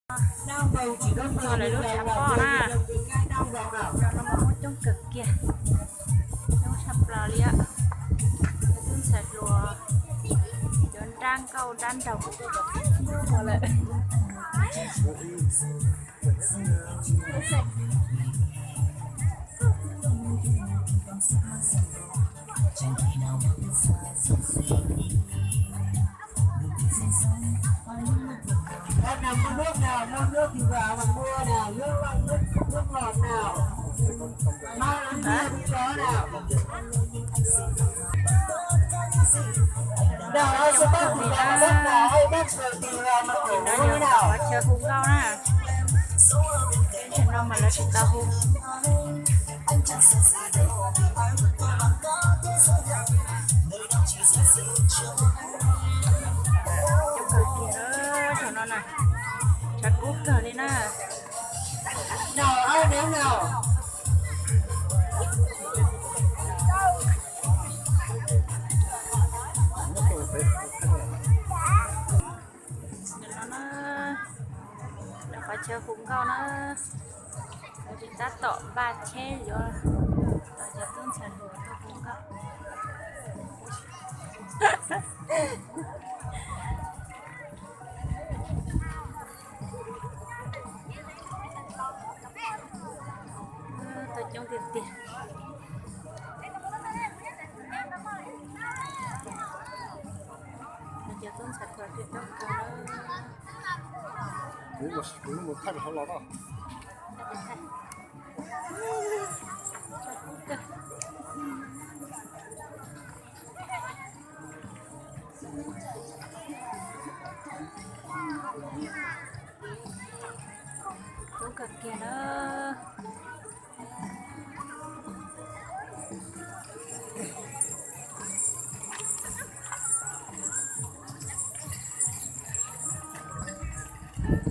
Txog lawv lub tshav pob na, no mas muaj coob kawg kiag, coob tshaj plaws li. Cov tub ntxhais hluas, cov nrab nkauj nrab nraug kuj tuaj kom tib ua lawm. Nim no yog qhov chaw hu nkauj na, no mas lawv tsis tau hu. Coob kawg kiag, thaum no na, tshav kub kawg li na. Nim no na, lawv qhov chaw hu nkauj na, lawv tsis tab tom npaj tsheb yuav cov tub ntxhais hluas tuaj hu nkauj. Tuaj coob tiag tiag. Cov tub ntxhais hluas coob kawg. Coob kawg kiag na.